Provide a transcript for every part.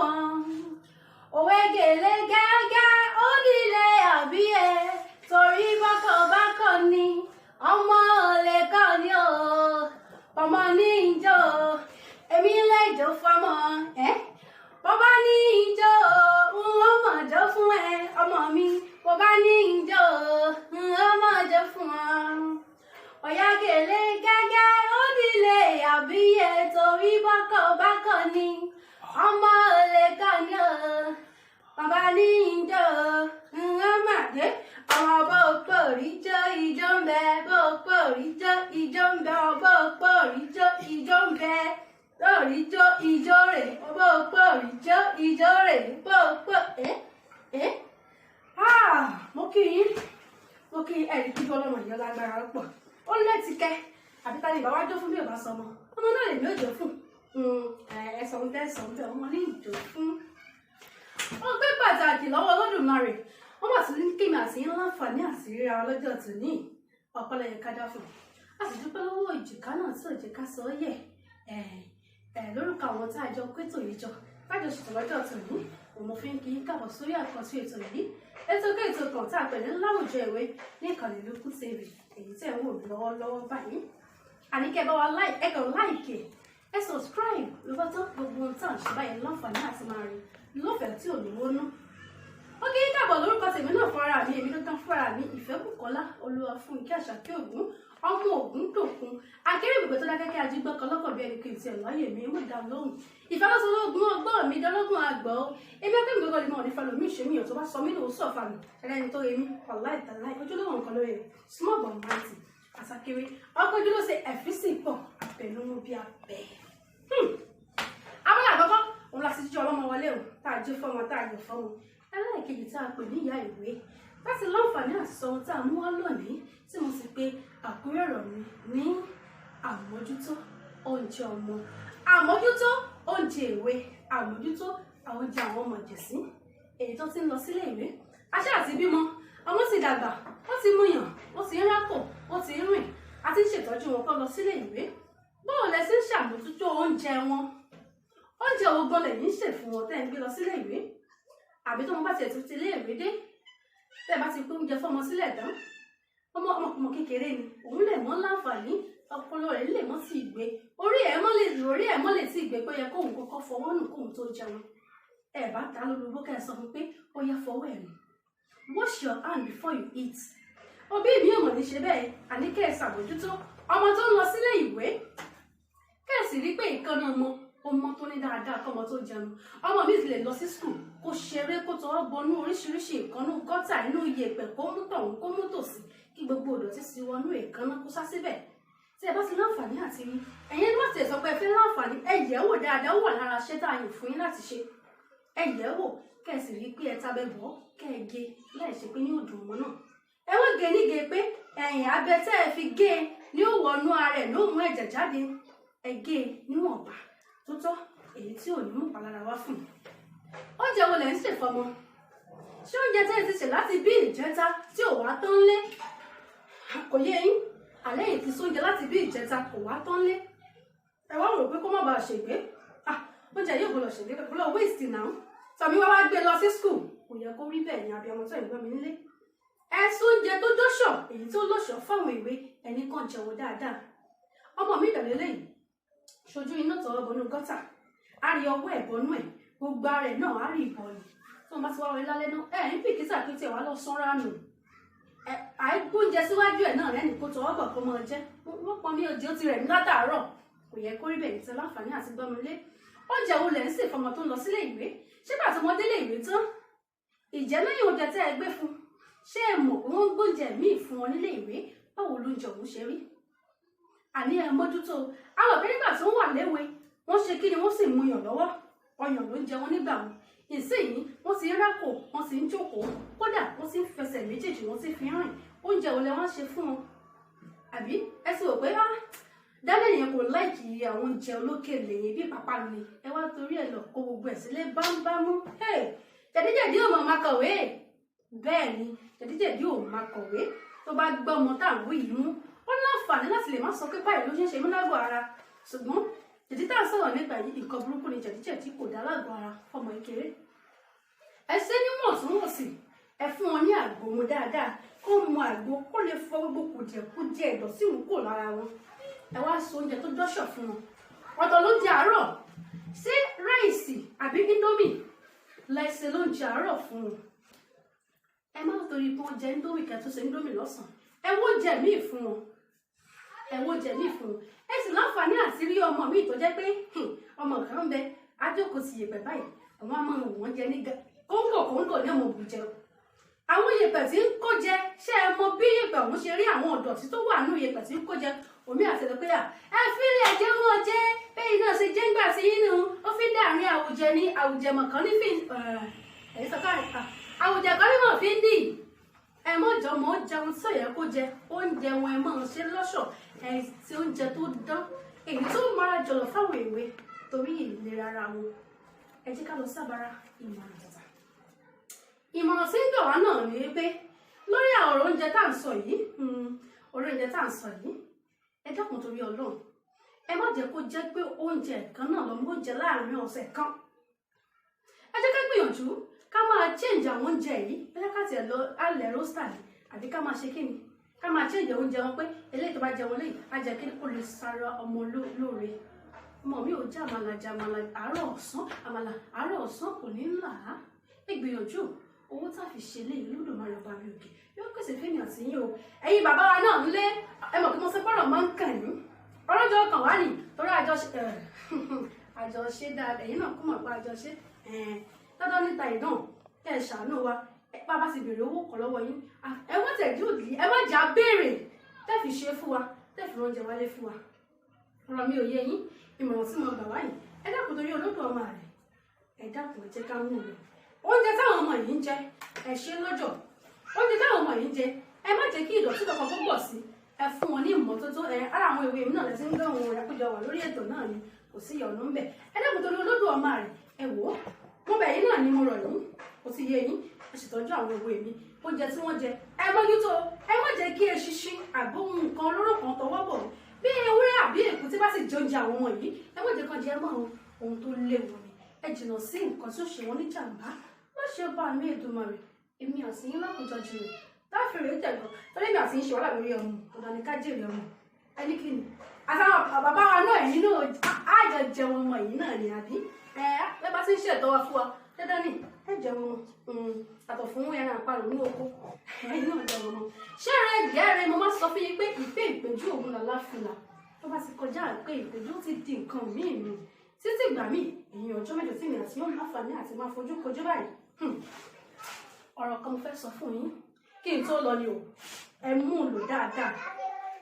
wọn. Òwe gèlè gẹ́gẹ́ ó nílé àbíyẹ, torí bákan bákan ni ọmọ lè kọ́ ni o, ọmọ ní ìjọ, èmi lè jọ fọmọ ẹ. Bọ́bá ní ìjọ, ń ó mọ̀ jọ fún ẹ, ọmọ mi. Bọ́bá ní ìjọ, ń ó mọ̀ jọ fún ọ. Ọ̀yá gèlè gẹ́gẹ́ ó nílé àbíyẹ, torí bákan bákan ni ọmọ lè kọ́ ni o, bàbá ní ìjọ, ń ó mà dé. Ọmọ bó pòrí jó, ìjó ń bẹ. Bó pòrí jó, ìjó ń bẹ. Bó pòrí jó, ìjó ń bẹ. Lórí jó, ìjó rè. Bó pòrí jó, ìjó rè. Bó pò ẹ ẹ. Mo kí yín, mo kí ẹ̀rí kíjọ ọlọ́mọ ìyọ́ lágbára pọ̀. Ó lẹ́tìkẹ́ àbí ta ni ìbá wá jó fún bí ò bá sọmọ? Ọmọ náà lèmi ò jó fún. Ẹ sọ ń tẹ́sán bẹ́ẹ̀, ọmọ ní ìjó fún. Ó gbé pàtàkì lọ́wọ́ Olódùmarè. Wọ́n mà tún ní kémi àti yín láǹfààní àti ríra wa lọ́jọ́ tòní. Ọpọlọ yẹn ká dá fún un. A sì dúpẹ́ lọ́wọ́ ìjìká náà tí ò jẹ́ ká sọ ọ́ yẹ̀ ẹ̀ lórúkọ àwọn tá a jọ pétò yìí jọ tájọ ṣètò lọ́jọ́ tòní. Òun mo fi ń kí yín káàbọ̀ sórí àkànṣe ètò yìí, ètò kéètò kan tá a pè ní Láwùjọ Ìwé ní ìkànnì Lókù TV, èyí tẹ̀ ń wò mí lọ́wọ́lọ́wọ́ báyìí. Àní kẹ́ bá wa like, ẹ kàn like, ẹ subscribe, ló bá tán. Gbogbo ohun tá à ń ṣe báyìí láǹfààní àti máa rí lọ́fẹ̀ẹ́ tí ò ní wónú. Ó kí káàbọ̀ lórúkọ tèmi náà fúnra mi, èmi kankan fúnra mi, Ìfẹ́bùkọ́lá Olúwafúnkẹ́ Àṣàkẹ́ Ògún, ọmọ Ògún tòkun akéré ìbùgbé tó dákẹ́kẹ́ ajígbọ́kọ lọ́kọ̀ bí ẹni kì í tiẹ̀ láyè mi mú dá lóhùn. Ìfẹ́lọ́sọlógún ọgbọ́n mi dọ́lọ́gún àgbọ̀ èmi akẹ́mi gbogbo ni mo ní fẹlòmí ìṣe mi ò tó bá sọ mí lòó sọ̀ fàmì ẹlẹ́ni tó remi ọ̀la ìtàláì ojúlówó nǹkan lóye, small but mighty àsàkiri ọkọ̀ ojúlówó ṣe ẹ̀físì pọ̀ àpẹnumú bí abẹ́. Abala àkọ́kọ́ òun láti jíjọ ọlọ́mọ wọlé o, tá a jẹ́ fọ́mọ, tá a yọ̀ fọ́mọ. Ẹlẹ́ẹ̀kejì tá a pè ní ìyá ìwé, láti láǹfààní àti sọ ohun tá a mú wá lónìí, tí mo sì pe àkórí ọ̀rọ̀ mi ní àmójútó oúnjẹ ọmọ, àmójútó oúnjẹ ìwé, àmójútó àwọn oúnjẹ àwọn ọmọ ìjẹ̀sí èyí tó ti ń lọ sílé ìwé. Aṣá àti bímọ, ọmọ ti dàgbà, ó ti múyàn, ó ti ń rákò, ó ti ń rìn, a ti ń ṣètọ́jú wọn kó lọ sílé ìwé. Báwo lẹ ṣe ń ṣàmójútó oúnjẹ wọn? Oúnjẹ wo gan lẹ̀yin ń ṣe fún wọn tẹ́ ń gbé lọ sílé ìwé? Àbí tó wọn bá tiẹ̀ tún ti ilé ìwé dé, tẹ́ bá ti pé oúnjẹ fọ́mọ sílẹ̀ tán, ọmọ ọmọ kékeré ni òun lè mọ́ láǹfààní, ọpọlọ rẹ̀ lè mọ́ sí ìgbé, orí ẹ̀ mọ́ lè tí ìgbé pé ó yẹ kóun kọ́kọ́ fọwọ́ nù kóun tó jẹun. Ẹ bá ta lólobó kẹ́ ẹ sọ fún pé ó yẹ fọwọ́ ẹ̀ nù, "Wash your hand before you eat." Òbí mi ò mọ̀ ní ṣe bẹ́ẹ̀. Àní kẹ́ ẹ ṣàbójútó ọmọ tó ń lọ sílé ìwé, kẹ́ ẹ sì rí pé ìkànnì ọmọ ọmọ tó ní dáadáa kọ́mọ tó jẹun. Ọmọ mi lè lọ sí school, kó ṣeré, kó tọwọ́ bọnú oríṣiríṣi ìkànnú gọ́tà, inú iyẹ̀pẹ̀, kó mú tọ̀hún, kó mú tòsí, kí gbogbo ìdọ̀tí sí wọnú èékánná, kó sá síbẹ̀. Tí ẹ bá ti láǹfààní àti rí ẹ̀yin ní wọ́n ti sọ pé ẹ fẹ́ láǹfààní, ẹ yẹ̀ wò dáadáa. Ó wà lára iṣẹ́ tá a yàn fún yín láti ṣe. Ẹ yẹ̀ wò, kẹ́ ẹ sì rí pé ẹ tábẹ́ bọ́, kẹ́ ẹ gé láì ṣe pé ní òdùn ọmọ náà. Ẹ wọ́n gé níge pé ẹ̀yìn abẹ tẹ́ ẹ fi gé e ní ó wọnú ara ẹ̀ ló mú ẹ̀jẹ̀ jáde. Ẹ gé e níwọ̀nba tó tọ́, èyí tí ò ní mú palára wá fún un. Oúnjẹ wo lẹ̀ ń sè fọmọ? Ṣé oúnjẹ tẹ́ ẹ ti sè láti bí ìjẹta tí ò wá tán lé? Kò yé yín? Àlẹ́ yìí ti sóúnjẹ láti bí ìjẹta, kò wá tán lé, ẹ wá rò pé kó má bàa ṣègbé. Ah, oúnjẹ yóò gbọ́dọ̀ ṣègbé, kò gbọ́dọ̀ waste náà. Tàbí wá wá gbé lọ sí school, kò yẹ kó rí bẹ́ẹ̀ ní abiyamọ tó ìgbọ́n mi nílé. Ẹ sóúnjẹ tó dọ́ṣọ̀, èyí tó lọ́ṣọ̀ fáwọn ìwé ẹnì kan jẹun dáadáa. Ọmọ mi ìdàlẹ́ lẹ́yìn ṣojú iná tọwọ́ bọnú gọ́tà, á rí ọwọ́ ẹ̀ bọnú ẹ̀, gbogbo ara ẹ̀ náà á rí ìbọnù. Tí wọ́n bá ti wá wọlé lálẹ́ náà, ẹ̀ ní pìkítà pé tiẹ̀ wá lọ sanra nù. Ẹ̀ àìgbóúnjẹ síwájú ẹ̀ náà lẹ́nu kó tọwọ́ bọ̀ kó máa jẹ́. Wọ́n pọn mí òjò ti rẹ̀ ní látàárọ̀. Kò yẹ kó rí bẹ́ẹ̀ ní ti láǹfààní àti gbọ́mi lé. Oúnjẹ wo lẹ̀ ń sè fọmọ tó ń lọ sílé ìwé? Ṣé bàtí wọ́n délé ìwé tán, ìjẹ́ lẹ́yìn oúnjẹ tẹ́ ẹ gbé fún, ṣé ẹ mọ̀ pé wọ́n ń gbóúnjẹ míì fún wọn nílé ìwé? Báwo lóúnjẹ òun ṣe rí? Àní ẹ mójútó. Àwọn òbí nígbà tó ń wà léwe, wọ́n ṣe kí ni? Wọ́n sì mú yàn lọ́wọ́, ọyàn ló ń jẹ wọn nígbà wọn. Ìsinyìí wọ́n ti ń rákò, wọ́n ti ń jókòó, kódà wọ́n ti ń fẹsẹ̀ méjèèjì, wọ́n ti fi ń rìn. Oúnjẹ wo lẹ wọ́n ṣe fún wọn? Àbí ẹ sì rò pé ah, dálẹ̀ yẹn kò like àwọn oúnjẹ olókèlè yẹn bí pápánu ni, ẹ wá torí ẹ lọ kó gbogbo ẹ̀ sílé bámúbámú. Jẹ̀díjẹ̀dí ò mọ̀ máa kọ̀wé. Bẹ́ẹ̀ ni, jẹ̀díjẹ̀dí ò máa kọ̀wé. Tó bá gbọ́ ọmọ tá à ń wí yìí mú, ó láǹfààní láti lè má sọ pé báyìí ló ṣe ń ṣe mí lágọ̀ọ́ ara, ṣùgbọ́n Jẹ̀dí tá à ń sọ̀rọ̀ nípa yìí, nǹkan burúkú ni jẹ̀díjẹ̀dí, kò dá lágọ̀ọ́ ara fọmọ kékeré. Ẹ ṣe níwọ̀ntúnwọ̀nsì, ẹ fún wọn ní àgbo mu dáadáa, kó mu àgbo kó lè fọ gbogbo kùdìẹ̀kudiẹ ìdọ̀tí òun kò lára wọn. Ẹ wá sọ oúnjẹ tó dọ́ṣọ̀ fún wọn. Ọ̀tọ̀ ló ń jẹ àárọ̀, ṣé rice àbí Indomie lẹ́sẹ̀ ló ń jẹ àárọ̀ fún wọn? Ẹ má torí pé wọ́n jẹ Indomie kẹ́ tó ṣe Indomie lọ́sàn-án. Ẹ wó jẹ míì fún wọn, ẹ wó jẹ míì fún wọn. Ẹ sì láǹfààní àti rí ọmọ míì tó jẹ́ pé ọmọ kan ń bẹ ajókòó ti yèpẹ̀ báyìí, àwọn á máa wò wọ́n jẹ ní kóńgò kóńgò ní ọmọ òbí jẹun. Àwọn yèpẹ̀ tí ń kó jẹ, ṣé ẹ mọ bí yèpẹ̀ ọ̀hún ṣe rí? Àwọn ọ̀dọ̀tí tó wà nínú yèpẹ̀ tí ń kó jẹ omi àtẹlẹ pé à ẹ fílẹ̀ jẹ́ wọ́n jẹ́ bẹ́ẹ̀ náà ṣe jẹ́ ńgbà tí yín nù ó fi dàrin àwùjẹ ní àwùjẹ mọ̀kàn ní fi ẹ̀yìn sọ káàrin àwùjẹ kan ní mọ̀ fi ń dì. Ẹ mọ̀ jọ mọ̀ jẹun tí ò yẹ kó jẹ oúnjẹ wọn, ẹ mọ̀ ṣe lọ́ṣọ̀ ẹ ti oúnjẹ tó dán, èyí tó mara jọlọ fáwọn èwe torí ìlera ara wọn. Ẹ jẹ́ ká lọ sábàárà ìmọ̀ràn tàtà. Ìmọ̀ràn tí ń gbà wá náà ni pé lórí ọ̀rọ̀ oúnjẹ tá à ń sọ yìí, ọ̀rọ̀ oúnjẹ tá à ń sọ yìí, ẹ dákun torí Ọlọ́run, ẹ má jẹ́ kó jẹ́ pé oúnjẹ kan náà lọ́mọ oúnjẹ láàrin ọ̀sẹ̀ kan. Ẹ jẹ́ ká gbìyànjú ká máa change àwọn oúnjẹ yìí. Ẹ jẹ́ ká tiẹ̀ lọ alẹ́ roster ni àbí ká máa ṣe kí ni, ká máa change oúnjẹ wọn, pé eléyìí tó bá jẹun léyìí á jẹ kí ni, kó lè sára ọmọ lóore. Ọmọ mi ò jẹ́ àmàlà, jẹ àmàlà àárọ̀ ọ̀sán, àmàlà àárọ̀ ọ̀sán kò ní là á. Ẹ gbìyànjú owó tá a fi ṣe léyìí, Olódùmarè ọba mi òkè yóò pèsè fẹ́mi àti yín o. Ẹ̀yin bàbá wa náà ń lé, ẹ mọ̀ kí mo ṣe pọ̀rọ̀ máa ń kàn yín, ọlọ́jọ́ kan wá ní torí àjọṣe dáadáa. Ẹ̀yin náà kó mọ̀ pé àjọṣe dandan níta ìdán kẹ́ ẹ ṣàánú wa. Ẹ bá bá ti béèrè owó kọ̀ lọ́wọ́ yín, ẹ wọ́n tẹ̀ dí òdì, ẹ má jà béèrè tẹ́ fi ṣe fún wa, tẹ́ fi oúnjẹ wálé fún wa. Ọ̀rọ̀ mi ò yé yín? Ìmọ̀ràn tí mo gbà wáyìí, ẹ dákun torí olódò ọmọ rẹ̀, ẹ dákun, ẹ jẹ́ ká mú un lò. Oúnjẹ táwọn ọmọ yìí ń jẹ, ẹ ṣe lọ́jọ̀. Oúnjẹ táwọn ọmọ yìí ń jẹ, ẹ má jẹ́ kí ìdọ̀tí kankan kó pọ̀ sí. Ẹ fún wọn ní ìmọ́tótó. Ẹ ara àwọn ìwé mi náà lẹ́sìn ń gbé òun rẹ̀ wà lórí ètò náà ni, kò sí ìyọ̀nù ńbẹ̀. Ẹ dákun torí olódò ọmọ rẹ̀, ẹ wò ó, mo bẹ̀ yín náà ni, mo rọ̀ yín, kò ti yé yín. Ẹ ṣètọ́jú àwọn ìwé mi. Oúnjẹ tí wọ́n jẹ, ẹ mójútó. Ẹ má jẹ́ kí eṣinṣin àbóhun nǹkan olóró kan tọwọ́ bọ̀ bí ewúrẹ́ àbí èkúté bá sì jẹ oúnjẹ àwọn ọmọ yìí. Ẹ má jẹ́ kán jẹ mọ́ ohun tó léwu ni. Ẹ jìnnà sí nǹkan tí ó ṣe wọ́n ní jàǹbá. Má ṣe bá mi Èdùmàrè, èmi àti yín lákòjọ jèrè láfèrè tẹ̀gbọ́n, torí èmi àti yín ṣe wàhálà lórí ọmọ, dandan ni ká jèrè ọmọ. Ẹni kí ni àtàwọn bàbá wa náà, ẹ̀yin náà àjọ jẹun ọmọ yìí náà ni, àbí ẹ bá ti ń ṣètò wa fún wa, dandan ni ẹ jẹun ọmọ àtọ̀ fún ẹran àparò ní oko, ẹ̀yin náà jẹun ọmọ. Ṣé rẹ gẹ́rẹ́ mo máa sọ fún yín pé ìpè ìpéjú òun làlá fìlà tó bá ti kọjá pé ìpéjú ti di nǹkan míì nù títí ìgbà míì, èyí ọjọ́ mẹ́jọ tí mi àti yóò láǹfààní àti máa fojú kojú báyìí. Ọ̀rọ̀ kan mo fẹ́ sọ fún yín kí n tó lọ ni o, ẹ mú un lò dáadáa.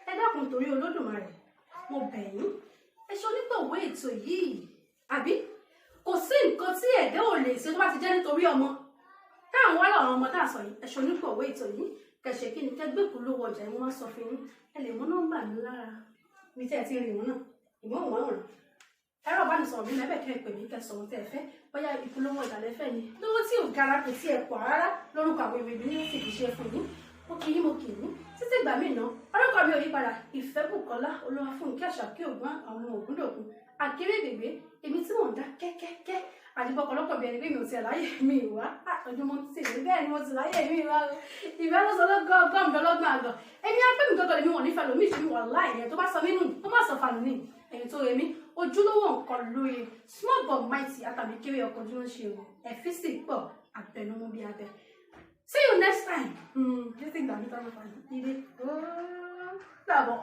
Ẹ dákun torí Olódùmarè, mo bẹ̀ yín, ẹ ṣe onígbọ̀wọ́ ètò yìí. Àbí kò sí nǹkan tí ẹ̀dá ò lè ṣe tó bá ti jẹ́ nítorí ọmọ táwọn wá láwọn ọmọ tá a sọ yìí. Ẹ ṣe onígbọ̀wọ́ ètò yìí, kẹ̀ṣẹ̀ kí ni kẹgbẹ́ ìpolówó ọjà yìí. Wọ́n máa sọ fún yín, ẹ lè mú nọ́mbà mi lára ibi tí ẹ ti rìn wọn náà ìmọ̀ọ́mọ̀ọ́ràn ẹ̀rọ ìbánisọ̀rọ̀ mi lẹ́bẹ̀ẹ́, kẹ́ ẹ pè mí, kẹ́ sọ ohun tẹ́ ẹ fẹ́, bóyá ìpolówó ọjà lẹ́fẹ́ ni, lówó tí ò gara, kò tí ẹ pọ̀ rárá, lórúkọ àwọn ìwé mi ní sì fi ṣe fún yín. Mo kì í, mo kì í títí ìgbà míì náà. Orúkọ mi ò yí padà, Ìfẹ́bùkọ́lá Olúwafúnkẹ́ Àṣàkí Ògùn àwọn Ògúndòkun àkéré gbègbè, èmi tí mò ń dá kẹ́kẹ́kẹ́ àdìpọ̀pọ̀lọpọ̀ bí ẹni pé mi ò tiẹ̀ láyè mi wá ojúmọ́ tì mí, bẹ́ẹ̀ ni mo ti láyè mi wá o. Ìfẹ́ ló sọ lọ́gọ́ ọgọ́rùn-ún àgọ́ èmi á pè mí gọ́gọ́ lèmi wọ̀n nífẹ̀ẹ́ lómi ìṣẹ́mi wà láì ẹ̀yẹ tó bá sọ mí nù, ó má sọ fànù ní ẹ̀yìn tó rẹ̀ mí. Ojúlówó nǹkan lóye, small but mighty, àtàbí kéré ọkọ̀ ojú ló ń ṣe o, ẹ̀físì pọ̀ abẹnumú bí abẹ. See you next time. Títí ìgbà mi tán ló fà yín ire ó dàbọ̀.